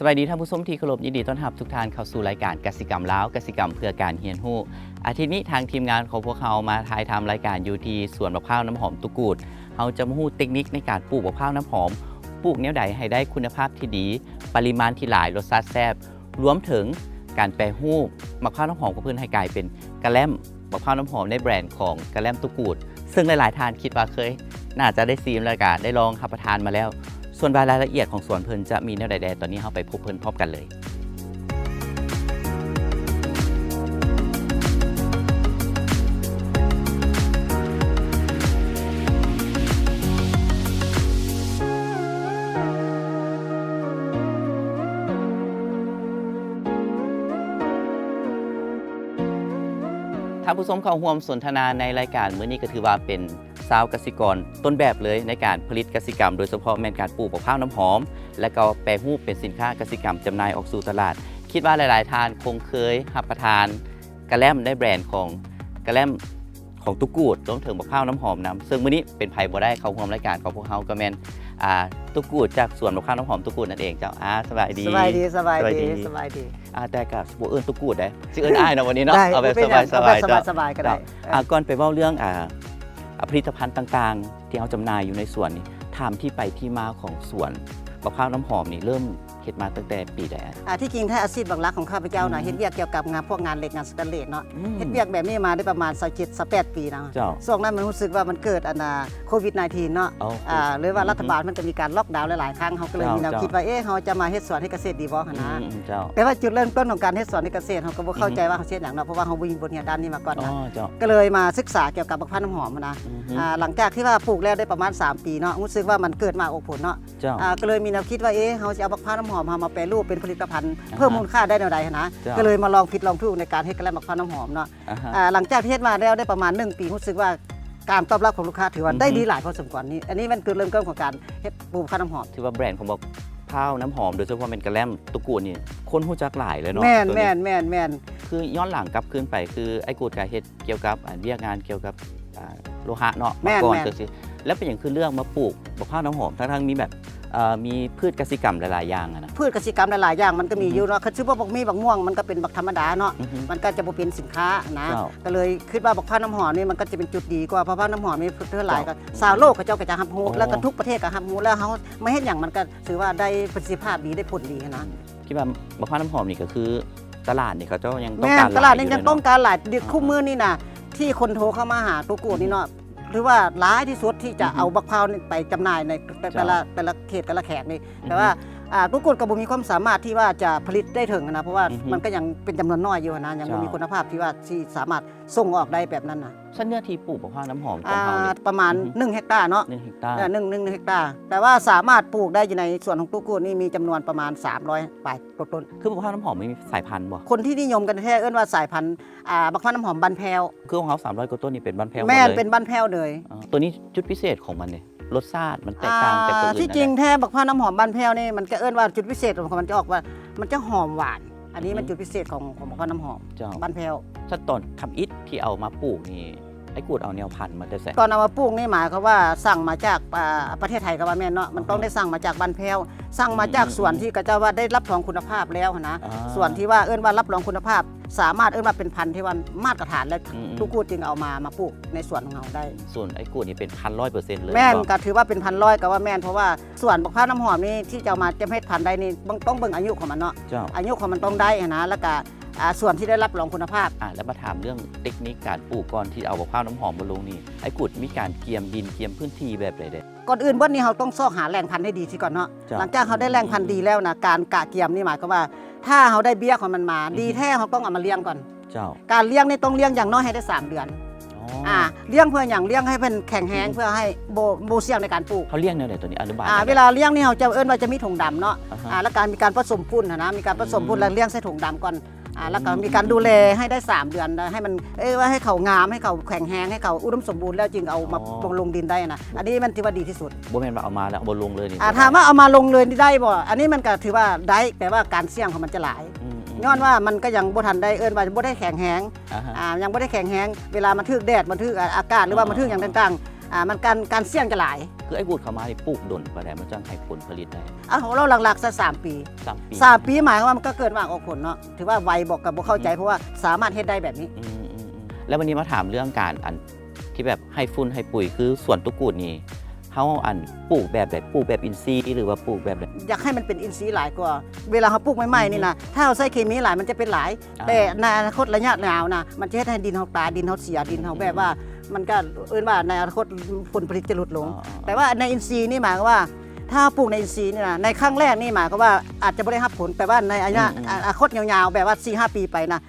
ສະບາຍດີທ່ານຜູ້ຊົມທີ່ເຄົາລົບ, ຍິນດີຕ້ອນຮັບທຸກທ່ານເຂົ້າສູ່ລາຍການກະສິກຳລາວ, ກະສິກຳເພື່ອການຮຽນຮູ້. ອາທິດນີ້ທາງທີມງານຂອງພວກເຮົາມາຖ່າຍທຳລາຍການຢູ່ທີ່ສວນບັກພ້າວນ້ຳຫອມຕຸກູດ. ເຮົາຈະມາຮູ້ເຕັກນິກໃນການປູກບັກພ້າວນ້ຳຫອມ, ປູກແນວໃດໃຫ້ໄດ້ຄຸນນະພາບທີ່ດີ, ປະລິມານທີ່ຫຼາຍ, ລົດຊາດແຊບ, ລວມເຖິງການແປຮູບບັກພ້າວນ້ຳຫອມຂອງເພິ່ນໃຫ້ກາຍເປັນກະແລັມ ບັກພ້າວນ້ຳຫອມໃນແບຣນຂອງກະແລັມຕຸກູດ ເຊິ່ງຫຼາຍໆທ່ານຄິດວ່າເຄີຍ ໜ້າຈະໄດ້ຊີມ ແລ້ວກະໄດ້ລອງຮັບປະທານມາແລ້ວ. ສ່ວນວ່າລາຍລະອຽດຂອງສວນເພິ່ນຈະມີແນວໃດແດ່ ຕອນນີ້ເຮົາໄປພົບເພິ່ນພ້ອມກັນເລີຍ. ທ່ານຜູ້ຊົມເຂົ້າຮ່ວມສົນທະນາໃນລາຍການມື້ນີ້ ກໍຖືວ່າເປັນຊາວກະສິກອນຕົ້ນແບບເລີຍໃນການຜະລິດກະສິກຳ, ໂດຍສະເພາະແມ່ນການປູກບັກພ້າວນ້ຳຫອມ ແລະ ກໍແປຮູບເປັນສິນຄ້າກະສິກຳຈຳໜ່າຍອອກສູ່ຕະຫຼາດ. ຄິດວ່າຫຼາຍໆທ່ານຄົງເຄີຍຮັບປະທານກະແລັມໃນແບຣນຂອງກະແລັມຂອງຕຸກູດ, ລວມເຖິງບັກພ້າວນ້ຳຫອມນຳ. ເຊິ່ງມື້ນີ້ເປັນໃຜບໍ່ໄດ້ເຂົ້າຮ່ວມລາຍການຂອງພວກເຮົາ ກໍແມ່ນ ອ່າ ຕຸກູດ ຈາກສວນບັກພ້າວນ້ຳຫອມຕຸກູດນັ້ນເອງເຈົ້າ. ອ່າ ສະບາຍດີ. ສະບາຍດີ ສະບາຍດີ ສະບາຍດີ ສະບາຍດີ. ອ່າ ແຕ່ກໍຊິບໍ່ເອີ້ນຕຸກູດເດ້ ຊິເອີ້ນອ້າຍເນາະ ວັນນີ້ເນາະ. ໄດ້ ເອົາແບບ ບໍ່ເປັນຫຍັງ ສະບາຍໆ ເອົາແບບສະບາຍໆ ເຈົ້າ ກໍໄດ້. ອ່າ ກ່ອນໄປເວົ້າເລື່ອງ ອ່າ ຜະລິດຕະພັນຕ່າງໆ ທີ່ເຮົາຈຳໜ່າຍຢູ່ໃນສວນນີ້ ຖາມທີ່ໄປທີ່ມາຂອງສວນບັກພ້າວນ້ຳຫອມນີ້ ເລີ່ມເຮັດມາຕັ້ງແຕ່ປີໃດ? ອ່າ ທີ່ຈິງແທ້ອາຊີບຫຼັກໆຂອງຂ້າພະເຈົ້ານະ ອືມ ເຮັດວຽກກ່ຽວກັບງານ ພວກງານເຫຼັກ ງານສະແຕນເລດເນາະ. ອືມ ເຮັດວຽກແບບນີ້ມາໄດ້ປະມານຊາວເຈັດ ຊາວແປດປີແລ້ວ. ເຈົ້າ ຊ່ວງນັ້ນມັນຮູ້ສຶກວ່າມັນເກີດອັນນ່າ ໂຄວິດ ໜາຍທີນ ເນາະ. ເອີ ອ່າ ຫຼືວ່າ ອືມ ລັດຖະບານມັນກໍມີການລັອກດາວນຫຼາຍໆຄັ້ງ ເຮົາກໍເລີຍ ເຈົ້າ ມີແນວ ເຈົ້າ ຄິດວ່າ ເອະ ເຮົາຈະມາເຮັດສວນເຮັດກະເສດດີບໍ່ຫັ້ນນະ. ອືມ ເຈົ້າ ແຕ່ວ່າຈຸດເລີ່ມຕົ້ນຂອງການເຮັດສວນເຮັດກະເສດ ເຮົາກໍບໍ່ເຂົ້າໃຈ ອືມ ວ່າເຮົາຊິເຮັດຫຍັງເນາະ ເພາະວ່າເຮົາບໍ່ມີບົດຮຽນດ້ານນີ້ມາກ່ອນນະ. ອໍ ເຈົ້າ ກໍເລີຍມາສຶກສາກ່ຽວກັບບັກພ້າວນ້ຳຫອມນະ. ອືມ ອ່າ ຫຼັງຈາກທີ່ວ່າປູກແລ້ວໄດ້ປະມານສາມປີເນາະ ຮູ້ສຶກວ່າມັນເກີດໝາກອອກຜົນເນາະ. ເຈົ້າ ອ່າ ກໍເລີຍມີແນວຄິດວ່າ ເອະ ເຮົາຊິເອົາບັກພ້າວນ້ຳຫອມເຮົາມາແປຮູບເປັນຜະລິດຕະພັນ ອ່າຮະ ເພີ່ມມູນຄ່າໄດ້ແນວໃດຫັ້ນນະ. ເຈົ້າ ກໍເລີຍມາລອງຜິດລອງຖືກໃນການເຮັດກະແລັມບັກພ້າວນ້ຳຫອມເນາະ. ອ່າຮະ ອ່າ ຫຼັງຈາກທີ່ເຮັດມາແລ້ວໄດ້ປະມານໜຶ່ງປີ ຮູ້ສຶກວ່າການຕອບຮັບຂອງລູກຄ້າຖືວ່າ ອືຮຶ ໄດ້ດີຫຼາຍພໍສົມຄວນນີ້. ອັນນີ້ແມ່ນຈຸດເລີ່ມຕົ້ນຂອງການເຮັດປູກບັກພ້າວນ້ຳຫອມ. ຖືວ່າແບຣນຂອງບັກພ້າວນ້ຳຫອມ ໂດຍສະເພາະແມ່ນກະແລັມຕຸກູດນີ້ ຄົນຮູ້ຈັກຫຼາຍເລີຍເນາະ. ແມ່ນ ໂຕນີ້ ແມ່ນ ແມ່ນ ແມ່ນ. ຄືຍ້ອນຫຼັງກັບຄືນໄປ ຄືອ້າຍກູດກະເຮັດ ກ່ຽວກັບ ອາ ວຽກງານກ່ຽວກັບ ອາ ໂລຫະເນາະ ແມ່ນ ມາກ່ອນ ແມ່ນ ຈັ່ງຊີ້ ແລ້ວເປັນຫຍັງຄືເລືອກມາປູກບັກພ້າວນ້ຳຫອມ ທັງໆມີແບບ ເອີ ມີພືດກະສິກຳຫຼາຍໆຢ່າງຫັ້ນນະ? ພືດກະສິກຳຫຼາຍໆຢ່າງມັນກໍມີ ອືຮຶ ຢູ່ເນາະ ຄັນສົມມຸດວ່າບໍ່ມີບັກມ່ວງ ມັນກໍເປັນບັກທຳມະດາເນາະ ອືຮຶ ມັນກໍຈະບໍ່ເປັນສິນຄ້ານະ. ເຈົ້າ ກໍເລີຍຄິດວ່າບັກພ້າວນ້ຳຫອມນີ້ ມັນກໍຈະເປັນຈຸດດີກວ່າ ເພາະບັກພ້າວນ້ຳຫອມນີ້ ສ່ວນຫຼາຍ ເຈົ້າ ກໍຊາວໂລກເຂົາເຈົ້າກໍຈະຮັບຮູ້ ອໍ ແລ້ວກໍທຸກປະເທດກໍຮັບຮູ້ ແລ້ວເຮົາມາເຮັດຫຍັງມັນກໍຖືວ່າໄດ້ປະສິດທິພາບດີ ໄດ້ຜົນດີຫັ້ນນະ. ອືມ ຄິດວ່າບັກພ້າວນ້ຳຫອມນີ້ກໍຄືຕະຫຼາດນີ້ເຂົາເຈົ້າຍັງຕ້ອງການຫຼາຍຢູ່ເນາະ. ແມ່ນ ຕະຫຼາດນີ້ຍັງຕ້ອງການຫຼາຍ. ເອີ ທຸກມື້ນີ້ນະ ທີ່ຄົນໂທເຂົ້າມາຫາຕຸກູດນີ້ເນາະ ອືຮຶ ຖືວ່າຫຼາຍທີ່ສຸດທີ່ຈະ ອືຮຶ ເອົາບັກພ້າວນີ້ໄປຈຳໜ່າຍໃນແຕ່ ເຈົ້າ ແຕ່ລະ ແຕ່ລະເຂດ ແຕ່ລະແຂວງນີ້ ອືຮຶ ແຕ່ວ່າ ອາ ຕຸກູດກໍບໍ່ມີຄວາມສາມາດທີ່ວ່າຈະຜະລິດໄດ້ເຖິງນະ ເພາະວ່າ ອືຮຶ ມັນກໍຍັງເປັນຈຳນວນນ້ອຍຢູ່ນະ ຍັງບໍ່ມີ ເຈົ້າ ຄຸນນະພາບທີ່ວ່າຊິສາມາດສົ່ງອອກໄດ້ແບບນັ້ນນະ. ຊັ້ນເນື້ອທີ່ປູກບັກພ້າວນ້ຳຫອມຂອງເຮົານີ້ ອາ ປະມານ ອືຮຶ ໜຶ່ງເຮັກຕາເນາະ. ໜຶ່ງເຮັກຕາ ເອີ ໜຶ່ງ ໜຶ່ງເຮັກຕາ ແຕ່ວ່າສາມາດປູກໄດ້ຢູ່ໃນສວນຂອງຕຸກູດນີ້ ມີຈຳນວນປະມານສາມຮ້ອຍປາຍກວ່າຕົ້ນ. ຄືບັກພ້າວນ້ຳຫອມມີສາຍພັນບໍ່? ຄົນທີ່ນິຍົມກັນແທ້ເອີ້ນວ່າສາຍພັນ ອາ ບັກພ້າວນ້ຳຫອມບ້ານແພ້ວ. ຄືຂອງເຮົາສາມຮ້ອຍກວ່າຕົ້ນນີ້ເປັນບ້ານແພ້ວໝົດເລີຍ? ແມ່ນ ເປັນບ້ານແພ້ວເລີຍ. ອໍ ໂຕນີ້ຈຸດພິເສດຂອງມັນເດ ລົດຊາດມັນແຕກຕ່າງຈາກໂຕອື່ນແນວໃດ? ອາ ທີ່ຈິງແທ້ບັກພ້າວນ້ຳຫອມບ້ານແພ້ວນີ້ ມັນກໍເອີ້ນວ່າຈຸດພິເສດຂອງມັນຈະອອກວ່າ ມັນຈະຫອມຫວານ. ອັນນີ້ມັນ ອືຮຶ ຈຸດພິເສດຂອງ ຂອງບັກພ້າວນ້ຳຫອມ ເຈົ້າ ບ້ານແພ້ວ. ຂັ້ນຕອນທຳອິດທີ່ເອົາມາປູກນີ້ ອ້າຍກູດເອົາແນວພັນມາແຕ່ໃສ? ຕອນເອົາມາປູກນີ້ ໝາຍຄວາມວ່າສັ່ງມາຈາກ ອ່າ ປະເທດໄທກໍວ່າແມ່ນເນາະ ມັນ ອ່າຮະ ຕ້ອງໄດ້ສັ່ງມາຈາກບ້ານແພ້ວ ສັ່ງມາຈາກ ອືມ ສວນທີ່ເຂົາເຈົ້າວ່າໄດ້ຮັບຮອງຄຸນນະພາບແລ້ວຫັ້ນນະ. ອ່າ ສວນທີ່ວ່າເອີ້ນວ່າຮັບຮອງຄຸນນະພາບ ສາມາດເອີ້ນວ່າເປັນພັນທີ່ວ່າມາດຕະຖານ ແລະ ອືມໆ ຕຸກູດຈຶ່ງເອົາມາ ມາປູກໃນສວນຂອງເຮົາໄດ້. ສວນອ້າຍກູດນີ້ເປັນພັນຮ້ອຍເປີເຊັນເລີຍ ແມ່ນ ບໍ່? ກໍຖືວ່າເປັນພັນຮ້ອຍກໍວ່າແມ່ນ ເພາະວ່າສວນບັກພ້າວນ້ຳຫອມນີ້ ທີ່ຈະເອົາມາຈຳເຮັດພັນໄດ້ນີ້ ເບິ່ງ ຕ້ອງເບິ່ງອາຍຸຂອງມັນເນາະ. ເຈົ້າ ອາຍຸຂອງມັນຕ້ອງໄດ້ຫັ້ນນະ ແລ້ວກໍ ອ່າ ສວນທີ່ໄດ້ຮັບຮອງຄຸນນະພາບ. ອ່າ ແລ້ວມາຖາມເລື່ອງເຕັກນິກການປູກກ່ອນທີ່ເອົາບັກພ້າວນ້ຳຫອມມາລົງນີ້ ອ້າຍກູດມີການກຽມດິນ ກຽມພື້ນທີ່ແບບໃດແດ່? ກ່ອນອື່ນເບິດນີ້ ເຮົາຕ້ອງຊອກຫາແຫຼ່ງພັນໃຫ້ດີຊິກ່ອນເນາະ. ເຈົ້າ ຫຼັງຈາກເຮົາໄດ້ແຫຼ່ງພັນ ອືມໆ ດີແລ້ວນະ ການກະກຽມນີ້ໝາຍຄວາມວ່າ ຖ້າເຮົາໄດ້ເບ້ຍຂອງມັນມາ ອືມ ດີແທ້ເຮົາຕ້ອງເອົາມາລ້ຽງກ່ອນ. ເຈົ້າ ການລ້ຽງນີ້ຕ້ອງລ້ຽງຢ່າງໜ້ອຍໃຫ້ໄດ້ສາມເດືອນ. ອໍ ອ່າ ລ້ຽງເພື່ອຫຍັງ? ລ້ຽງໃຫ້ເພິ່ນແຂງແຮງ ອືມໆ ເພື່ອໃຫ້ບໍ່ ບໍ່ສ່ຽງໃນການປູກ. ເຮົາລ້ຽງແນວໃດຕົວນີ້? ອະທິບາຍ ອ່າ ແນວໃດ? ເວລາລ້ຽງນີ້ເຮົາຈະເອີ້ນວ່າຈະມີຖົງດຳເນາະ. ອ່າຮະ ອ່າ ແລ້ວການມີການປະສົມຝຸ່ນຫັ້ນນະ ມີການປະສົມຝຸ່ນ ອືມໆ ແລ້ວລ້ຽງໃສ່ຖົງດຳກ່ອນ. ອ່າ ອືມໆ ແລ້ວກໍມີການດູແລໃຫ້ໄດ້ສາມເດືອນ ໃຫ້ມັນ ເອີ ວ່າໃຫ້ເຂົາງາມ ໃຫ້ເຂົາແຂງແຮງ ໃຫ້ເຂົາອຸດົມສົມບູນແລ້ວຈຶ່ງເອົາມາ ອໍ ລົງດິນໄດ້ນະ. ອັນນີ້ມັນຖືວ່າດີທີ່ສຸດ. ບໍ່ແມ່ນວ່າເອົາມາແລ້ວເອົາມາລົງເລີຍນີ້ ອ່າ ບໍ່ໄດ້? ຖາມວ່າເອົາມາລົງເລີຍນີ້ໄດ້ບໍ່? ອັນນີ້ມັນກໍຖືວ່າໄດ້ ແຕ່ວ່າການສ່ຽງຂອງມັນຈະຫຼາຍ. ອືມໆ ຍ້ອນວ່າມັນກໍຍັງບໍ່ທັນໄດ້ ເອີ້ນວ່າບໍ່ໄດ້ແຂງແຮງ. ອ່າຮະ ອ່າ ຍັງບໍ່ໄດ້ແຂງແຮງ ເວລາມັນຖືກແດດ ມັນຖືກ ອາ ອາກາດ ຫຼືວ່າມັນຖືກຫຍັງຕ່າງໆ ອ່າ ອ່າ ມັນການ ການສ່ຽງຈະຫຼາຍ. ຄືອ້າຍກູດເຂົ້າມານີ້ປູກດົນປານໃດ ມັນຈັ່ງໃຫ້ຜົນຜະລິດໄດ້? ເອົາ ເຮົາຫຼັກໆຊະສາມປີ. ສາມປີ. ສາມປີໝາຍຄວາມວ່າມັນກໍເກີດໝາກອອກຜົນເນາະ. ຖືວ່າໄວບໍ່ ກໍບໍ່ເຂົ້າໃຈ ອືມ ເພາະວ່າສາມາດເຮັດໄດ້ແບບນີ້. ອືມໆໆ. ແລ້ວວັນນີ້ມາຖາມເລື່ອງການ ອັນ ທີ່ແບບໃຫ້ຝຸ່ນໃຫ້ປຸ໋ຍ ຄືສວນຕຸກູດນີ້ ເຮົາ ອັນ ປູກແບບໃດ? ປູກແບບອິນຊີ ຫຼືວ່າປູກແບບໃດ? ຢາກໃຫ້ມັນເປັນອິນຊີຫຼາຍກວ່າ. ເວລາເຮົາປູກໃໝ່ໆນີ້ນະ ອືຮຶ ຖ້າເຮົາໃຊ້ເຄມີຫຼາຍ ມັນຈະເປັນຫຼາຍ. ອ່າ ແຕ່ໃນອະນາຄົດໄລຍະຍາວນະ ມັນຈະເຮັດໃຫ້ດິນເຮົາຕາຍ ດິນເຮົາເສຍ ດິນເຮົາແບບວ່າ ອືມໆໆ ມັນກໍເອີ້ນວ່າໃນອະນາຄົດຜົນຜະລິດຈະຫຼຸດລົງ. ອໍໆໆ. ແຕ່ວ່າໃນອິນຊີນີ້ໝາຍຄວາມວ່າ ຖ້າເຮົາປູກໃນອິນຊີນີ້ນະ ໃນຄັ້ງແລກນີ້ໝາຍຄວາມວ່າອາດຈະບໍ່ໄດ້ຮັບຜົນ ແຕ່ວ່າໃນໄລຍະ ອືມໆໆ ອະນາຄົດຍາວໆ ແບບວ່າສີ່ຫ້າປີໄປນະ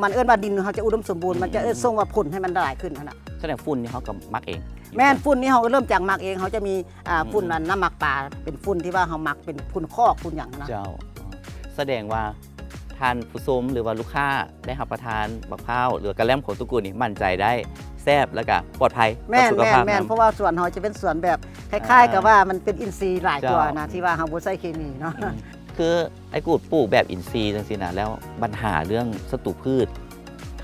ມັນເອີ້ນວ່າດິນເຮົາຈະອຸດົມສົມບູນ ອືມໆໆ ມັນຈະເອີ້ນສົ່ງວ່າຜົນໃຫ້ມັນຫຼາຍຂຶ້ນຫັ້ນນະ. ສະແດງຝຸ່ນນີ້ເຮົາກໍໝັກເອງ? ແມ່ນ, ຝຸ່ນນີ້ເຮົາເລີ່ມຈາກໝັກເອງ. ເຮົາຈະມີ ອ່າ ຝຸ່ນ ອືມໆ ອັນ ນ້ຳໝັກປາ ເປັນຝຸ່ນທີ່ວ່າເຮົາໝັກເປັນຝຸ່ນຄອກຝຸ່ນຫຍັງນະ. ເຈົ້າ. ສະແດງວ່າທ່ານຜູ້ຊົມ ຫຼືວ່າລູກຄ້າໄດ້ຮັບປະທານບັກພ້າວ ຫຼືວ່າກະແລັມຂອງຕຸກູດນີ້ໝັ້ນໃຈໄດ້ ແຊບ ແລ້ວກະປອດໄພ ແມ່ນ ຕໍ່ສຸຂະພາບນຳ. ແມ່ນໆ ເພາະວ່າສວນເຮົາຈະເປັນສວນແບບ ອ່າ ຄ້າຍໆກັບວ່າມັນເປັນອິນຊີຫຼາຍກວ່ານະ ເຈົ້າ ທີ່ວ່າເຮົາບໍ່ໃຊ້ເຄມີເນາະ. ອືມ. ຄືອ້າຍກູດປູກແບບອິນຊີຈັ່ງຊີ້ນະ ແລ້ວບັນຫາເລື່ອງສັດຕູພືດ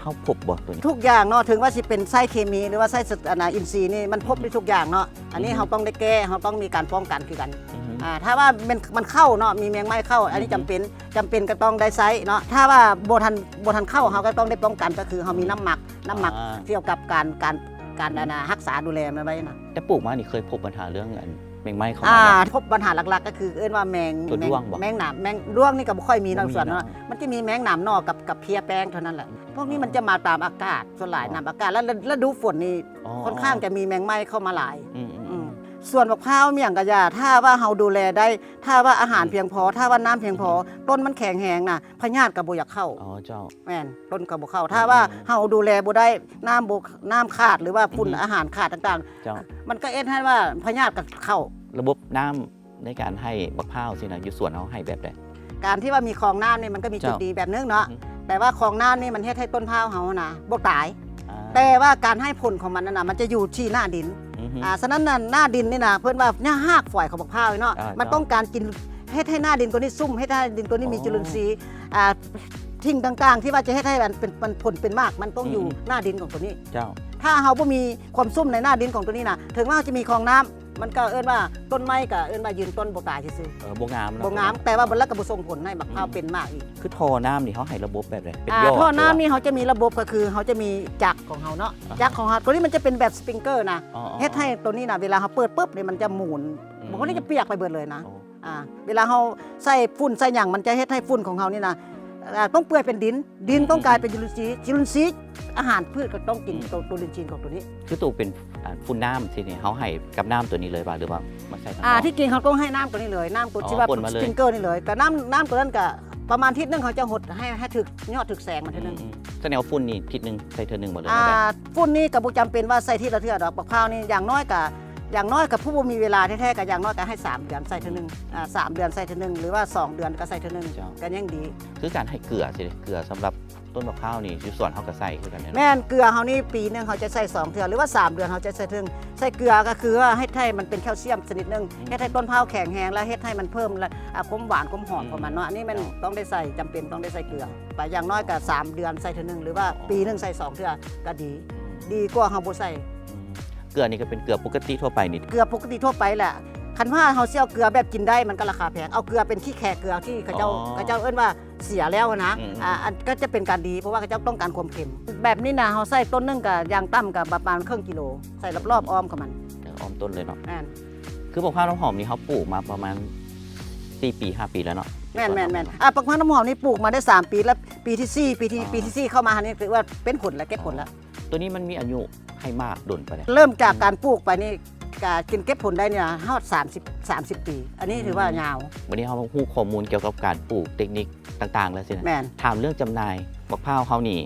ເຮົາພົບບໍ່ໂຕນີ້? ທຸກຢ່າງເນາະ ເຖິງວ່າຊິເປັນໃຊ້ເຄມີ ຫຼືວ່າໃຊ້ ອັນນ່າ ອິນຊີນີ້ ມັນພົບ ອືຮຶ ຢູ່ທຸກຢ່າງເນາະ. ອັນນີ້ ອືຮຶ ເຮົາຕ້ອງໄດ້ແກ້ ເຮົາຕ້ອງມີການປ້ອງກັນຄືກັນ. ອືຮຶ ອ່າ ຖ້າວ່າແມ່ນ ມັນເຂົ້າເນາະ ມີແມງໄມ້ເຂົ້າ ອັນນີ້ ອືຮຶ ຈຳເປັນ ຈຳເປັນກໍຕ້ອງໄດ້ໃຊ້ເນາະ. ຖ້າວ່າບໍ່ທັນ ບໍ່ທັນເຂົ້າ ເຮົາກໍຕ້ອງໄດ້ປ້ອງກັນ ກໍຄືເຮົາມີ ອືມ ນ້ຳໝັກ ນ້ຳໝັກ ອ່າ ກ່ຽວກັບການ ການ ການ ອືມ ອັນນ່າ ຮັກສາດູແລມັນໄວ້ນະ. ແຕ່ປູກມານີ້ເຄີຍພົບບັນຫາເລື່ອງ ອັນ ແມງໄມ້ເຂົ້າມາບໍ່? ອ່າ ພົບບັນຫາຫຼັກໆ ກໍຄືເອີ້ນວ່າແມງ ຕົວດ້ວງບໍ່? ແມງ ແມງໜາມ ແມງ ດ້ວງນີ້ກໍບໍ່ຄ່ອຍມີເນາະ ຢູ່ສວນເນາະ. ມັນຈະມີແມງໜາມໜໍ່ກັບ ກັບເພັ້ຍແປ້ງເທົ່ານັ້ນແຫຼະ. ອືມ ພວກນີ້ມັນຈະມາຕາມອາກາດ ສ່ວນຫຼາຍ ອໍ ນ້ຳອາກາດ ແລ້ວ ລະ ລະດູຝົນນີ້ ອໍ ຄ່ອນຂ້າງ ອໍ ຈະມີແມງໄມ້ເຂົ້າມາຫຼາຍ. ອືມໆໆ ອືມ ສວນບັກພ້າວມີຫຍັງກໍຢ່າ ຖ້າວ່າເຮົາດູແລໄດ້ ຖ້າວ່າອາຫານ ອືມ ພຽງພໍ ຖ້າວ່ານ້ຳພຽງພໍ ອືມ ຕົ້ນມັນແຂງແຮງນະ ພະຍາດກໍບໍ່ຢາກເຂົ້າ. ອໍ ເຈົ້າ. ແມ່ນ ຕົ້ນກໍບໍ່ເຂົ້າ. ອືມ ຖ້າວ່າເຮົາດູແລບໍ່ໄດ້ ນ້ຳບໍ່ ນ້ຳຂາດ ຫຼືວ່າຝຸ່ນ ອືມ ອາຫານຂາດຕ່າງໆ ເຈົ້າ ມັນກໍເຮັດໃຫ້ວ່າພະຍາດກໍເຂົ້າ. ລະບົບນ້ຳໃນການໃຫ້ບັກພ້າວຊີ້ນະ ຢູ່ສວນເຮົາໃຫ້ແບບໃດ? ການທີ່ວ່າມີຄອງນ້ຳນີ້ ມັນກໍມີ ເຈົ້າ ຈຸດດີແບບໜຶ່ງເນາະ. ອືມ ແຕ່ວ່າຄອງນ້ຳນີ້ມັນເຮັດໃຫ້ຕົ້ນພ້າວເຮົານະບໍ່ຕາຍ. ອ່າ ແຕ່ວ່າການໃຫ້ຜົນຂອງມັນນັ້ນນະ ມັນຈະຢູ່ທີ່ໜ້າດິນ. ອືຮຶ ອ່າ ສະນັ້ນນະ ໜ້າດິນນີ້ນະ ເພິ່ນວ່າຫຍ້າຮາກຝອຍຂອງບັກພ້າວເນາະ ອ່າ ມັນ ເຈົ້າ ຕ້ອງການກິນ ເຮັດໃຫ້ໜ້າດິນຕົວນີ້ຊຸ່ມ ເຮັດໃຫ້ດິນຕົວນີ້ມີ ອໍ ຈຸລິນຊີ ອ່າ ສິ່ງຕ່າງໆ ທີ່ວ່າຈະເຮັດໃຫ້ມັນເປັນ ມັນຜົນເປັນໝາກ ມັນຕ້ອງຢູ່ ອືມໆ ໜ້າດິນຂອງຕົວນີ້. ເຈົ້າ. ຖ້າເຮົາບໍ່ມີຄວາມຊຸ່ມໃນໜ້າດິນຂອງຕົວນີ້ນະ ເຖິງວ່າເຮົາຈະມີຄອງນ້ຳ ມັນກໍເອີ້ນວ່າ ຕົ້ນໄມ້ກໍເອີ້ນວ່າຢືນຕົ້ນບໍ່ຕາຍຊື່ໆ. ເອີ ບໍ່ງາມເນາະ ບໍ່ງາມ ແຕ່ວ່າມັນລະກໍບໍ່ສົ່ງຜົນໃຫ້ບັກພ້າວ ອືມ ເປັນໝາກອີກ. ຄືທໍ່ນ້ຳນີ້ເຮົາໃຫ້ລະບົບແບບໃດ? ເປັນ ອ່າ ທໍ່ນ້ຳນີ້ເຮົາຈະມີລະບົບ ກໍຄືເຮົາຈະມີຈັກຂອງເຮົາເນາະ. ອ່າຮະ ຈັກຂອງເຮົາ ຕົວນີ້ມັນຈະເປັນແບບສະປຣິງເກີນະ. ອໍໆໆ ເຮັດໃຫ້ຕົວນີ້ນະ ເວລາເຮົາເປີດປຶບນີ້ ມັນຈະໝູນ. ອືມ ບາງຄົນນີ້ຈະປຽກໄປເບິດເລີຍນະ. ອໍ ອ່າ ເວລາເຮົາໃສ່ຝຸ່ນໃສ່ຫຍັງ ມັນຈະເຮັດໃຫ້ຝຸ່ນຂອງເຮົານີ້ນະ ອ່າ ຕ້ອງເປື່ອຍເປັນດິນ ດິນ ອືມ ຕ້ອງກາຍເປັນຈຸລິນຊີ ຈຸລິນຊີ ອາຫານພືດກໍຕ້ອງກິນ ອືມ ໂຕ ໂຕຈຸລິນຊີຂອງຕົວນີ້. ຄືໂຕເປັນ ອ່າ ຝຸ່ນນ້ຳຊີ້ນີ້ ເຮົາໃຫ້ກັບນ້ຳຕົວນີ້ເລີຍບໍ່ ຫຼືວ່າມາໃສ່ທາງນອກ? ອ່າ ທີ່ຈິງເຮົາຕ້ອງໃຫ້ນ້ຳຕົວນີ້ເລີຍ ນ້ຳຕົວທີ່ວ່າ ອໍ ພົ່ນມາເລີຍ ສະປຣິງເກີນີ້ເລີຍ ກໍນ້ຳ ນ້ຳຕົວນັ້ນກໍປະມານທິດໜຶ່ງ ເຮົາຈະຫົດໃຫ້ ໃຫ້ຖືກຍອດຖືກແສງມັນເທື່ອໜຶ່ງ. ອືມໆ ສະແດງວ່າຝຸ່ນນີ້ທິດໜຶ່ງໃສ່ເທື່ອໜຶ່ງບໍ່ ຫຼືວ່າແບບ? ອ່າ ຝຸ່ນນີ້ກໍບໍ່ຈຳເປັນວ່າໃສ່ທິດລະເທື່ອດອກ ບັກພ້າວນີ້ ຢ່າງນ້ອຍກໍ ຢ່າງນ້ອຍກໍຜູ້ບໍ່ມີເວລາແທ້ໆ ກໍຢ່າງນ້ອຍກໍໃຫ້ສາມເດືອນໃສ່ເທື່ອໜຶ່ງ. ອືມ ອ່າ ສາມເດືອນໃສ່ເທື່ອໜຶ່ງ ຫຼືວ່າສອງເດືອນກໍໃສ່ເທື່ອໜຶ່ງ ເຈົ້າ ກໍຍັງດີ. ຄືການໃຫ້ເກືອຊີ້ເດ ເກືອສຳລັບຕົ້ນບັກພ້າວນີ້ ຢູ່ສວນເຮົາກໍໃສ່ຄືກັນແມ່ນບໍ່? ແມ່ນ ເກືອເຮົານີ້ປີໜຶ່ງເຮົາຈະໃສ່ສອງເທື່ອ ຫຼືວ່າສາມເດືອນເຮົາຈະໃສ່ເທື່ອໜຶ່ງ. ໃສ່ເກືອກໍຄືວ່າເຮັດໃຫ້ມັນເປັນແຄວຊຽມຊະນິດໜຶ່ງ ອືມ ເຮັດໃຫ້ຕົ້ນພ້າວແຂງແຮງ ແລະ ເຮັດໃຫ້ມັນເພີ່ມ ອ່າ ຄວາມຫວານຄວາມຫອມຂອງມັນເນາະ. ອືມ ອັນນີ້ແມ່ນ ເຈົ້າ ຕ້ອງໄດ້ໃສ່ ຈຳເປັນຕ້ອງໄດ້ໃສ່ເກືອ ໄປຢ່າງນ້ອຍກໍສາມເດືອນໃສ່ເທື່ອໜຶ່ງ ຫຼືວ່າ ອໍ ປີໜຶ່ງໃສ່ສອງເທື່ອກໍດີ ອືມ ດີກວ່າເຮົາບໍ່ໃສ່. ອືມ ເກືອນີ້ກໍເປັນເກືອປົກກະຕິທົ່ວໄປນີ້? ເກືອປົກກະຕິທົ່ວໄປແຫຼະ. ຄັນວ່າເຮົາຊິເອົາເກືອແບບກິນໄດ້ ມັນກໍລາຄາແພງ. ເອົາເກືອເປັນຂີ້ແຄເກືອທີ່ເຂົາເຈົ້າ ອໍ ເຂົາເຈົ້າເອີ້ນວ່າເສຍແລ້ວນະ. ອືມໆ ອ່າ ອັນກໍຈະເປັນການດີ ເພາະວ່າເຂົາເຈົ້າຕ້ອງການຄວາມເຄັມ. ແບບນີ້ນະ ເຮົາໃສ່ຕົ້ນໜຶ່ງກໍຢ່າງຕ່ຳກໍປະມານເຄິ່ງກິໂລ ໃສ່ລອບໆອ້ອມຂອງມັນ ເອີ ອ້ອມຕົ້ນເລີຍເນາະ. ແມ່ນ. ຄືບັກພ້າວນ້ຳຫອມນີ້ເຮົາປູກມາປະມານສີ່ປີ ຫ້າປີແລ້ວເນາະ? ແມ່ນໆໆ. ອ່າ ບັກພ້າວນ້ຳຫອມນີ້ປູກມາໄດ້ສາມປີແລ້ວ ປີທີສີ່ ປີທີ ອໍ ປີທີສີ່ເຂົ້າມາຫັ້ນນີ້ ຖືວ່າເປັນຜົນແລ້ວ ເກັບຜົນແລ້ວ. ອໍ ຕົວນີ້ມັນມີອາຍຸໃຫ້ໝາກດົນປານໃດ? ເລີ່ມຈາກ ອືມ ການປູກໄປນີ້ ກະຈົນເກັບຜົນໄດ້ນີ້ນະ ຮອດສາມສິບ ສາມສິບປີ ອັນນີ້ ອືມ ຖືວ່າຍາວ. ບັດນີ້ເຮົາຮູ້ຂໍ້ມູນກ່ຽວກັບການປູກ ເຕັກນິກຕ່າງໆແລ້ວຊີ້ນະ. ແມ່ນ. ຖາມເລື່ອງຈຳໜ່າຍ ບັກພ້າວເຮົານີ້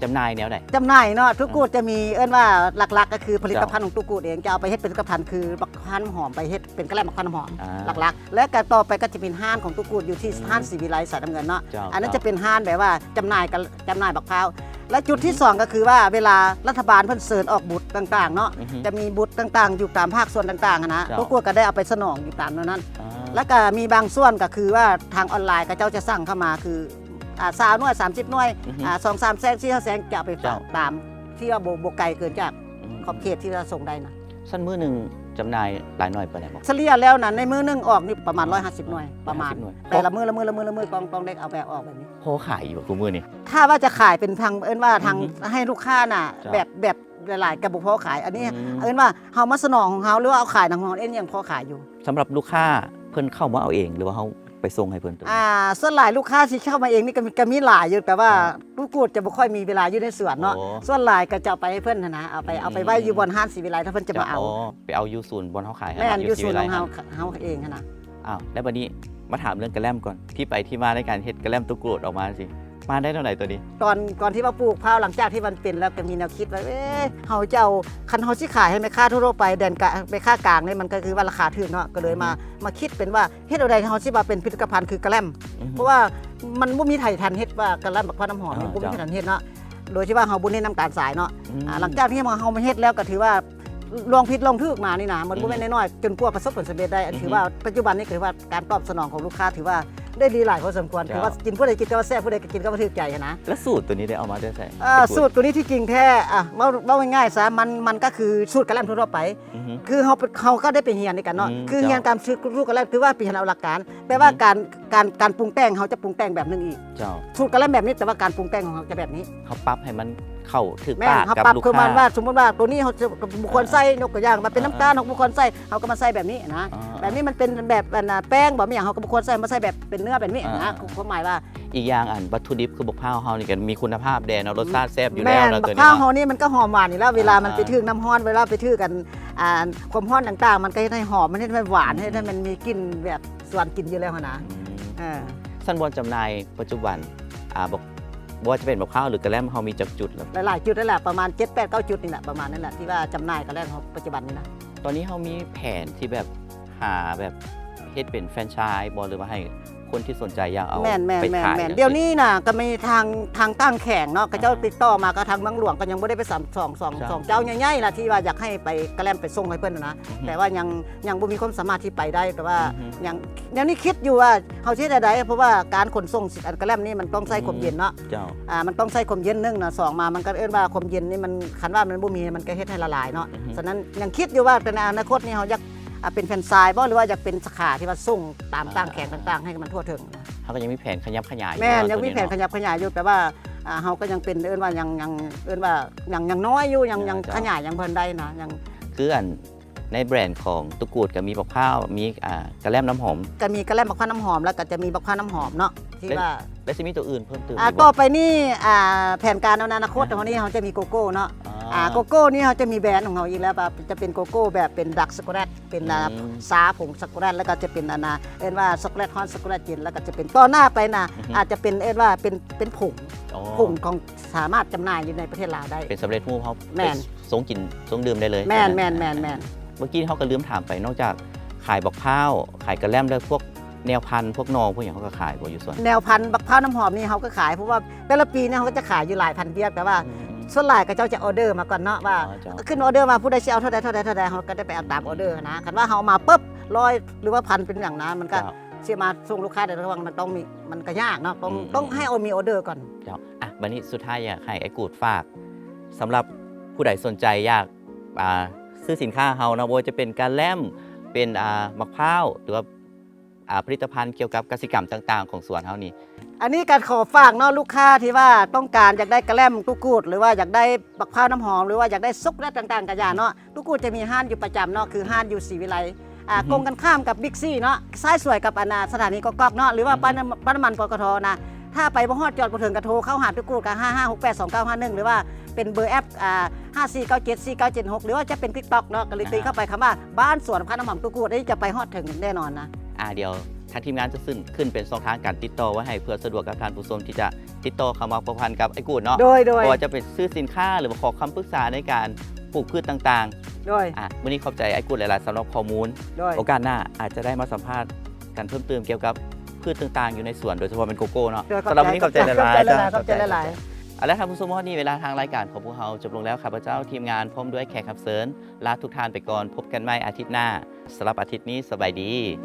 ຈຳໜ່າຍແນວໃດ? ຈຳໜ່າຍເນາະ ຕຸກູດ ອ່າ ຈະມີ ເອີ້ນວ່າຫຼັກໆກໍຄືຜະລິດຕະພັນ ເຈົ້າ ຂອງຕຸກູດເອງ ຈະເອົາໄປເຮັດເປັນຜະລິດຕະພັນ ຄືບັກພ້າວນ້ຳຫອມ ໄປເຮັດເປັນກະແລັມບັກພ້າວນ້ຳຫອມ ອ່າ ຫຼັກໆ ແລ້ວກໍຕໍ່ໄປກໍຈະເປັນຮ້ານຂອງຕຸກູດຢູ່ທີ່ ອືມ ຮ້ານສີວິໄລ ສາຍນ້ຳເງິນເນາະ. ເຈົ້າ ອັນນັ້ນ ເຈົ້າ ຈະເປັນຮ້ານແບບວ່າຈຳໜ່າຍກະ ຈຳໜ່າຍບັກພ້າວ ແລະ ຈຸດທີ ອືມ ສອງ ກໍຄືວ່າເວລາລັດຖະບານເພິ່ນເຊີນອອກບຸດຕ່າງໆເນາະ ອືມ ຈະມີບຸດຕ່າງໆຢູ່ຕາມພາກສ່ວນຕ່າງໆຫັ້ນນະ ເຈົ້າ ຕຸກູດກໍໄດ້ເອົາໄປສະໜອງຢູ່ຕາມແນວນັ້ນ. ອ່າ ແລ້ວກໍມີບາງສ່ວນກໍຄືວ່າທາງອອນລາຍ ເຂົາເຈົ້າຈະສັ່ງເຂົ້າມາ ຄື ອ່າ ຊາວໜ່ວຍ ສາມສິບໜ່ວຍ ອືຮຶ ອ່າ ສອງສາມແສນ ສີ່ຫ້າແສນ ຈະເອົາໄປ ເຈົ້າ ຕາມທີ່ວ່າບໍ່ ບໍ່ໄກເກີນຈາກ ອືມ ຂອບເຂດທີ່ວ່າສົ່ງໄດ້ນະ. ຊັ້ນມື້ໜຶ່ງຈຳໜ່າຍຫຼາຍໜ້ອຍປານໃດບໍ? ສະເລ່ຍແລ້ວນະ ໃນມື້ໜຶ່ງອອກນີ້ປະມານ ອໍ ຮ້ອຍຫ້າສິບໜ່ວຍ ປະມານ ຮ້ອຍຫ້າສິບໜ່ວຍ ແຕ່ລະມື້ ລະມື້ ລະມື້ ລະມື້ ຕ້ອງ ຕ້ອງໄດ້ເອົາໄປອອກແບບນີ້. ພໍຂາຍຢູ່ທຸກມື້ນີ້? ຖ້າວ່າຈະຂາຍເປັນທາງ ເອີ້ນວ່າທາງ ອືຮຶ ໃຫ້ລູກຄ້ານະ ເຈົ້າ ແບບ ແບບຫຼາຍໆ ກໍບໍ່ພໍຂາຍ. ອັນນີ້ ອືມ ເອີ້ນວ່າເຮົາມາສະໜອງຂອງເຮົາ ຫຼືວ່າເອົາຂາຍນຳເຮົາເອງ ຍັງພໍຂາຍຢູ່. ສຳລັບລູກຄ້າ ເພິ່ນເຂົ້າມາເອົາເອງ ຫຼືວ່າເຮົາໄປສົ່ງໃຫ້ເພິ່ນ? ອ່າ ສ່ວນຫຼາຍລູກຄ້າຊິເຂົ້າມາເອງນີ້ກໍມີ ກໍມີຫຼາຍຢູ່ ແຕ່ວ່າ ອ່າ ຕູ້ກູດຈະບໍ່ຄ່ອຍມີເວລາຢູ່ໃນສວນເນາະ. ອໍ ສ່ວນຫຼາຍກໍຈະເອົາໄປໃຫ້ເພິ່ນຫັ້ນນະ ເອົາໄປ ອືມ ເອົາໄປໄວ້ຢູ່ບ່ອນຮ້ານສີວິໄລ ຖ້າເພິ່ນຈະມາເອົາ. ອໍ ໄປເອົາຢູ່ສູນບ່ອນເຮົາຂາຍຫັ້ນ ແມ່ນ ຢູ່ສູນຂອງເຮົາ ເຮົາເອງຫັ້ນນະ. ອ້າວ ແລ້ວບັດນີ້ມາຖາມເລື່ອງກະແລັມກ່ອນ ທີ່ໄປທີ່ມາໃນການເຮັດກະແລັມຕູ້ກູດອອກມາຈັ່ງຊີ້ ມາໄດ້ແນວໃດໂຕນີ້? ຕອນ ຕອນທີ່ວ່າປູກພ້າວ ຫຼັງຈາກທີ່ມັນເປັນແລ້ວ ກໍມີແນວຄິດວ່າ ເອີ ອືມ ເຮົາຈະເອົາ ຄັນເຮົາຊິຂາຍໃຫ້ແມ່ຄ້າທົ່ວໆໄປ ແດນກະ ແມ່ຄ້າກາງນີ້ ມັນກໍຄືວ່າລາຄາຖືກເນາະ ກໍເລີຍມາ ອືຮຶ ມາຄິດເປັນວ່າ ເຮັດແນວໃດເຮົາຊິວ່າເປັນຜະລິດຕະພັນຄືກະແລັມ ອືຮຶ ເພາະວ່າມັນບໍ່ມີໃຜທັນເຮັດວ່າກະແລັມບັກພ້າວນ້ຳຫອມນີ້ ອ່າ ບໍ່ມີໃຜທັນເຮັດເນາະ ເຈົ້າ ໂດຍທີ່ວ່າເຮົາບໍ່ເນັ້ນນຳການຂາຍເນາະ. ອືມ ອ່າ ຫຼັງຈາກທີ່ເຮົາມາເຮັດແລ້ວກໍຖືວ່າລອງຜິດລອງຖືກມານີ້ນະ ມັນບໍ່ແມ່ນ ອືຮຶ ນ້ອຍໆ ຈົນກວ່າປະສົບຜົນສຳເລັດໄດ້. ອັນ ອືຮຶ ຖືວ່າປັດຈຸບັນນີ້ກໍຖືວ່າການຕອບສະໜອງຂອງລູກຄ້າຖືວ່າໄດ້ດີຫຼາຍພໍສົມຄວນ ເຈົ້າ ຖືວ່າກິນຜູ້ໃດກິນກໍວ່າແຊບ ຜູ້ໃດກໍກິນກໍວ່າຖືກໃຈຫັ້ນນະ. ແລ້ວສູດໂຕນີ້ໄດ້ເອົາມາແຕ່ໃສ? ເອີ ສູດໂຕນີ້ທີ່ຈິງແທ້ ອ່າ ເວົ້າ ເວົ້າງ່າຍໆຊະ ມັນ ມັນກໍຄືສູດກະແລັມທົ່ວໆໄປ ອືຮຶ ຄືເຮົາ ເຮົາກໍໄດ້ໄປຮຽນນຳກັນເນາະ ອືມ ຄືຮຽນ ເຈົ້າ ການຊື້ລູກກະແລັມ ຄືວ່າໄປຮຽນເອົາຫຼັກການ ແຕ່ວ່າ ອືຮຶ ການ ການ ການປຸງແຕ່ງ ເຮົາຈະປຸງແຕ່ງແບບໜຶ່ງອີກ ເຈົ້າ ສູດກະແລັມແບບນີ້ ແຕ່ວ່າການປຸງແຕ່ງຂອງເຮົາຈະແບບນີ້. ເຮົາປັບໃຫ້ມັນເຂົ້າຖືກ ແມ່ນ ປາກ ເຮົາປັບ ກັບລູກຄ້າ ຄືມັນວ່າ ສົມມຸດວ່າໂຕນີ້ເຮົາຈະບໍ່ຄວນໃສ່ ອ່າ ຍົກຕົວຢ່າງວ່າເປັນ ອ່າ ນ້ຳຕານ ເຮົາກໍບໍ່ຄວນໃສ່ ເຮົາກໍມາໃສ່ແບບນີ້ນະ ອ່າ ແບບນີ້ມັນເປັນແບບ ອັນນ່າ ແປ້ງບໍ ມີຫຍັງ ເຮົາກໍບໍ່ຄວນໃສ່ ມາໃສ່ແບບເປັນເນື້ອແບບນີ້ນະ ອ່າ ຄວາມໝາຍວ່າ ອີກຢ່າງ ອັນ ວັດຖຸດິບຄືບັກພ້າວເຮົານີ້ກໍມີຄຸນນະພາບແດ່ເນາະ ອືມ ລົດຊາດແຊບຢູ່ແລ້ວເນາະ ແມ່ນ ໂຕນີ້ເນາະ ບັກພ້າວເຮົານີ້ມັນກໍຫອມຫວານຢູ່ແລ້ວ ເວລາມັນ ອ່າ ໄປຖືກນ້ຳຮ້ອນ ເວລາໄປຖືກກັນ ອ່າ ຄວາມຮ້ອນຕ່າງໆ ມັນກໍເຮັດໃຫ້ຫອມ ມັນເຮັດໃຫ້ຫວານ ອືມ ເຮັດໃຫ້ມັນມີກິ່ນແບບສວນກິນຢູ່ແລ້ວຫັ້ນນະ ອືມ ເອີ ຊັ້ນບ່ອນຈຳໜ່າຍປັດຈຸບັນ ອ່າ ບໍ່ ບໍ່ວ່າຈະເປັນບັກພ້າວ ຫຼື ກະແລັມ ເຮົາມີຈັກຈຸດແລ້ວ? ຫຼາຍໆຈຸດນັ້ນແຫຼະ ປະມານເຈັດ ແປດ ເກົ້າຈຸດນີ້ແຫຼະ ປະມານນັ້ນແຫຼະ ທີ່ວ່າຈຳໜ່າຍກະແລັມເຮົາປັດຈຸບັນນີ້ນະ. ຕອນນີ້ເຮົາມີແຜນທີ່ແບບ ຫາແບບເຮັດເປັນແຟຣນໄຊສ໌ບໍ ຫຼືວ່າໃຫ້ຄົນທີ່ສົນໃຈຢາກເອົາ ແມ່ນໆໆໆ ໄປຂາຍຈັ່ງຊີ້? ດຽວນີ້ນະ ກໍມີທາງ ທາງຕ່າງແຂວງເນາະ ເຂົາເຈົ້າ ອ່າຮະ ຕິດຕໍ່ມາ ກໍທາງເມືອງຫຼວງກໍຍັງບໍ່ໄດ້ໄປສາມ ສອງ ສອງ ເຈົ້າ ສອງເຈົ້າໃຫຍ່ໆລະ ທີ່ວ່າຢາກໃຫ້ໄປກະແລັມໄປສົ່ງໃຫ້ເພິ່ນນະ ອືຮຶ ແຕ່ວ່າຍັງ ຍັງບໍ່ມີຄວາມສາມາດທີ່ໄປໄດ້ ແຕ່ວ່າ ອືຮຶ ຍັງ ດຽວນີ້ຄິດຢູ່ວ່າເຮົາຊິເຮັດແນວໃດ ເພາະວ່າການຂົນສົ່ງ ອັນ ກະແລັມນີ້ມັນຕ້ອງໃຊ້ຄວາມເຢັນເນາະ ອືມ ເຈົ້າ ອ່າ ມັນຕ້ອງໃຊ້ຄວາມເຢັນໜຶ່ງນະ ສອງມາ ມັນກໍເອີ້ນວ່າຄວາມເຢັນນີ້ມັນ ຄັນວ່າມັນບໍ່ມີ ມັນກໍເຮັດໃຫ້ລະລາຍເນາະ ອືຮຶ ສະນັ້ນຍັງຄິດຢູ່ວ່າ ແຕ່ໃນອະນາຄົດນີ້ເຮົາຢາກ ອ່າ ເປັນແຟຣນໄຊສ໌ບໍ ຫຼືວ່າຢາກເປັນສາຂາທີ່ວ່າສົ່ງຕາມ ອ່າ ຕ່າງແຂວງຕ່າງໆ ໃຫ້ມັນທົ່ວເຖິງ. ເຮົາກໍຍັງມີແຜນຂະຫຍັບຂະຫຍາຍຢູ່ ແມ່ນ ເນາະ ຍັງມີແຜນຂະຫຍັບຂະຫຍາຍຢູ່ ແຕ່ວ່າ ອ່າ ເຮົາກໍຍັງເປັນ ເອີ້ນວ່າຍັງ ຍັງ ເອີ້ນວ່າຍັງ ຍັງນ້ອຍຢູ່ ຍັງ ເອີ ຍັງ ເຈົ້າ ຂະຫຍາຍຍັງບໍ່ທັນໄດ້ນະ ຍັງ ຄືອັນ ໃນແບຣນຂອງຕຸກູດກໍມີບັກພ້າວ ມີ ອ່າ ກະແລັມນ້ຳຫອມ ກໍມີກະແລັມບັກພ້າວນ້ຳຫອມ ແລ້ວກໍຈະມີບັກພ້າວນ້ຳຫອມເນາະ ທີ່ວ່າ ແລະ ຊິມີຕົວອື່ນເພີ່ມຕື່ມ ອ່າ ອີກບໍ່? ຕໍ່ໄປນີ້ ອ່າ ແຜນການໃນອະນາຄົດ ອ່າ ຂອງເຮົານີ້ ເຮົາຈະມີໂກໂກ້ເນາະ ອ່າ ອ່າ ໂກໂກ້ນີ້ເຮົາຈະມີແບຣນຂອງເຮົາອີກແລ້ວ ວ່າຈະເປັນໂກໂກ້ແບບເປັນດາກຊັອກໂກແລັດ ເປັນ ອືມ ອ່າ ຊາຜົງຊັອກໂກແລັດ ແລ້ວກໍຈະເປັນ ອັນນ່າ ເອີ້ນວ່າຊັອກໂກແລັດຮ້ອນ ຊັອກໂກແລັດເຢັນ ແລ້ວກໍຈະເປັນ ຕໍ່ໜ້າໄປນະ ອືຮຶ ອາດຈະເປັນ ເອີ້ນວ່າເປັນ ເປັນຜົງ ອໍ ຜົງຂອງ ສາມາດຈຳໜ່າຍຢູ່ໃນປະເທດລາວໄດ້ ເປັນສຳເລັດຮູບ ເຮົາ ແມ່ນ ໄປຊົງກິນຊົງດື່ມໄດ້ເລີຍ ແມ່ນ ຕອນນັ້ນ ແມ່ນ ແມ່ນ ແມ່ນ ເມື່ອກີ້ເຮົາກໍລືມຖາມໄປ ນອກຈາກຂາຍບັກພ້າວ ຂາຍກະແລັມ ແລ້ວພວກແນວພັນ ພວກໜໍ່ ພວກຫຍັງ ເຮົາກໍຂາຍບໍ່ຢູ່ສວນ? ແນວພັນບັກພ້າວນ້ຳຫອມນີ້ເຮົາກໍຂາຍ ເພາະວ່າແຕ່ລະປີນີ້ເຮົາກໍຈະຂາຍຢູ່ຫຼາຍພັນບຽກ ແຕ່ວ່າ ອືມ ສ່ວນຫຼາຍເຂົາເຈົ້າຈະອໍເດີມາກ່ອນເນາະ ວ່າ ອໍ ເຈົ້າ ຂຶ້ນອໍເດີມາ ຜູ້ໃດຊິເອົາເທົ່າໃດ ເທົ່າໃດ ເທົ່າໃດ ເຮົາກໍໄດ້ໄປເອົາຕາມອໍເດີຫັ້ນນະ ຄັນວ່າເຮົາເອົາມາປຶບ ຮ້ອຍ ຫຼືວ່າພັນ ເປັນຫຍັງນະ ມັນກໍ ເຈົ້າ ຊິມາສົ່ງລູກຄ້າໄດ້ ລະຫວ່າງມັນຕ້ອງມີ ມັນກໍຍາກເນາະ ຕ້ອງ ອືມ ຕ້ອງໃຫ້ເອົາມີອໍເດີກ່ອນ. ເຈົ້າ ອ່ະ ບັດນີ້ສຸດທ້າຍຢາກໃຫ້ອ້າຍກູດຝາກ ສຳລັບຜູ້ໃດສົນໃຈຢາກ ອ່າ ຊື້ສິນຄ້າເຮົາເນາະ ບໍ່ວ່າຈະເປັນກະແລັມ ເປັນ ອ່າ ໝາກພ້າວ ຫຼືວ່າ ອ່າ ຜະລິດຕະພັນກ່ຽວກັບກະສິກຳຕ່າງໆຂອງສວນເຮົານີ້. ອັນນີ້ກໍຂໍຝາກເນາະ ລູກຄ້າທີ່ວ່າຕ້ອງການຢາກໄດ້ກະແລັມຕຸກູດ ຫຼືວ່າຢາກໄດ້ບັກພ້າວນ້ຳຫອມ ຫຼືວ່າຢາກໄດ້ຊັອກໂກແລັດຕ່າງໆກໍຢ່າເນາະ ຕຸກູດຈະມີຮ້ານຢູ່ປະຈຳເນາະ ຄືຮ້ານຢູ່ສີວິໄລ ອ່າ ອືຮຶ ກົງກັນຂ້າມກັບບິກຊີເນາະ ຊ້າຍສວຍກັບ ອັນນ່າ ສະຖານີກອກໆເນາະ ຫຼືວ່າ ອ່າ ປ້າຍນ້ຳ ປ້າຍນ້ຳມັນ ປຕທ ນະ ຖ້າໄປບໍ່ຮອດຈອດບໍ່ເຖິງກໍໂທເຂົ້າຫາຕຸກູດກໍ ຫ້າຫ້າຫົກແປດສອງເກົ້າຫ້າໜຶ່ງ ຫຼືວ່າເປັນເບີແອັບ ອ່າ ຫ້າສີ່ເກົ້າເຈັດສີ່ເກົ້າເຈັດຫົກ ຫຼືວ່າຈະເປັນຕິກຕັອກເນາະ ກໍເລີຍຕີເຂົ້າໄປຄຳວ່າ ອ່າ ບ້ານສວນພ້າວນ້ຳຫອມຕຸກູດ ອັນນີ້ຈະໄປຮອດເຖິງແນ່ນອນນະ. ອ່າ ດຽວທາງທີມງານຈະຂຶ້ນ ຂຶ້ນເປັນຊ່ອງທາງການຕິດຕໍ່ໄວ້ໃຫ້ ເພື່ອສະດວກກັບທ່ານຜູ້ຊົມທີ່ຈະຕິດຕໍ່ເຂົ້າມາພົວພັນກັບອ້າຍກູດເນາະ ໂດຍ ໂດຍ ບໍ່ວ່າຈະເປັນຊື້ສິນຄ້າ ຫຼືວ່າຂໍຄຳປຶກສາໃນການປູກພືດຕ່າງໆ ໂດຍ ອ່າ ມື້ນີ້ຂອບໃຈອ້າຍກູດຫຼາຍໆສຳລັບຂໍ້ມູນ ໂດຍ ໂອກາດໜ້າອາດຈະໄດ້ມາສຳພາດກັນເພີ່ມຕື່ມກ່ຽວກັບພືດຕ່າງໆຢູ່ໃນສວນ ໂດຍສະເພາະແມ່ນໂກໂກ້ເນາະ ໂດຍ ສຳລັບມື້ນີ້ຂອບໃຈຫຼາຍໆ ຂອບໃຈຫຼາຍໆ ຂອບໃຈຫຼາຍໆ ຂອບໃຈຫຼາຍໆ ແລະ ທ່ານຜູ້ຊົມ ຮອດນີ້ເວລາທາງລາຍການຂອງພວກເຮົາຈົບລົງແລ້ວ ຂ້າພະເຈົ້າ ທີມງານ ພ້ອມດ້ວຍແຂກຮັບເຊີນ ລາທຸກທ່ານໄປກ່ອນ ພົບກັນໃໝ່ອາທິດໜ້າ ສຳລັບອາທິດນີ້ ສະບາຍດີ.